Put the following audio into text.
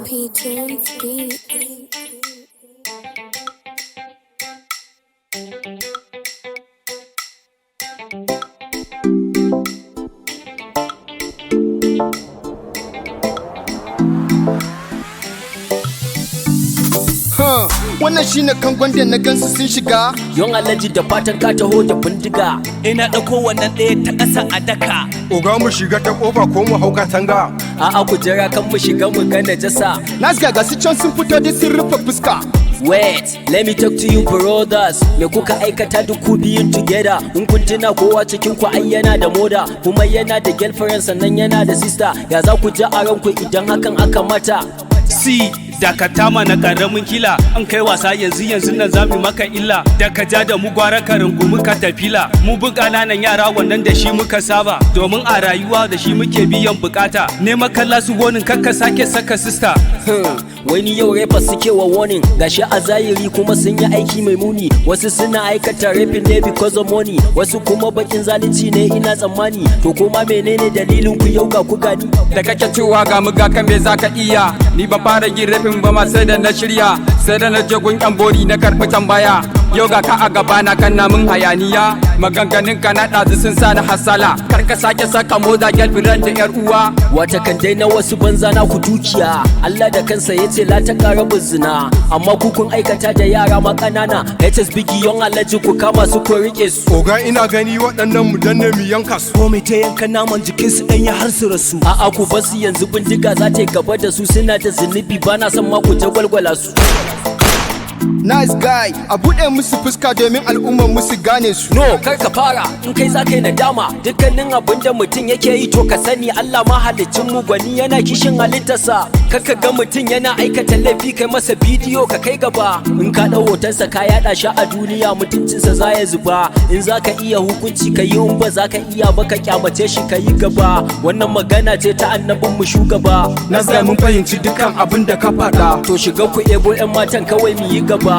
P2 beat. Huh, wannan shine kangon da na gansu sun shiga. Yon Alhaji, da fatan ka taho da bindiga. Ina ɗauko wannan ɗaya ta ƙasa a daka. Oga, mu shiga ta kofa ko mu hau katanga? A'a, ku jira, kan mu shiga mu ga najasa. Nasga, ga su can sun fito da sun rufe fuska. Wait, let me talk to you, brothers. Me kuka aikata duk ku biyun together? In kun tuna, kowa cikin ku ai yana da moda, kuma yana da girlfriend, sannan yana da sister. Ya za ku ji a ranku idan hakan aka mata? Si dakata mana, karamin kila. An kai wasa, yanzu yanzu nan zamu maka illa. Da ka ja da mu, gwara ka rungumi ka tafila. Mu bi ƙananan yara, wannan da shi muka saba, domin a rayuwa da shi muke biyan bukata. Ne makalla su wonin kakka sake saka sister. Wani yau rappers suke wa warning, gashi a zahiri kuma sun yi aiki mai muni. Wasu suna aikata raping ne because of money, wasu kuma bakin zalunci ne ina tsammani. To kuma menene dalilin ku? Yau ga ku gani. Da kake cewa ga mu ga kan, me zaka iya? Ni ban fara yin rapping ba ma sai da na shirya, sai da na je gun yan bori na karɓi tambaya. Yau ga ka a gaba na kan mun hayaniya. Maganganun ka na ɗazu sun sa ni hasala. Kar ka sake saka moza, girlfriend da yar uwa. Wata kan dai na wasu banza na ku dukiya. Allah da kansa ya ce la ta ƙara zina, amma ku kun aikata da yara ma ƙanana. HS Bigi, Yon Alhaji, ku kama su ku rike su. Oga, ina gani waɗannan mu danne mu yanka su. Ko mai ta yanka naman jikinsu ɗanya har su rasu. A'a, ku basu yanzu, bindiga za ta yi gaba da su. Suna da zunubi, bana son ma ku jagwalgwala su. Nice guy, a buɗe musu fuska domin al'ummar musu gane su. No, kar ka fara, in kai za ka yi nadama. Dukkanin abin da mutum yake yi, to ka sani Allah mahalicin mu gwani yana kishin halittarsa. Kar ka ga mutum yana aikata laifi, kai masa bidiyo ka kai gaba. In ka ɗau hotonsa ka yaɗa shi a duniya, mutuncinsa za ya zuba. In za ka iya hukunci, ka yi. In ba za ka iya ba, ka kyamace shi, ka yi gaba. Wannan magana ce ta annabin mu shugaba. Na mun fahimci dukkan abin da ka faɗa. To shiga ku ebo 'yan matan, kawai mu yi gaba.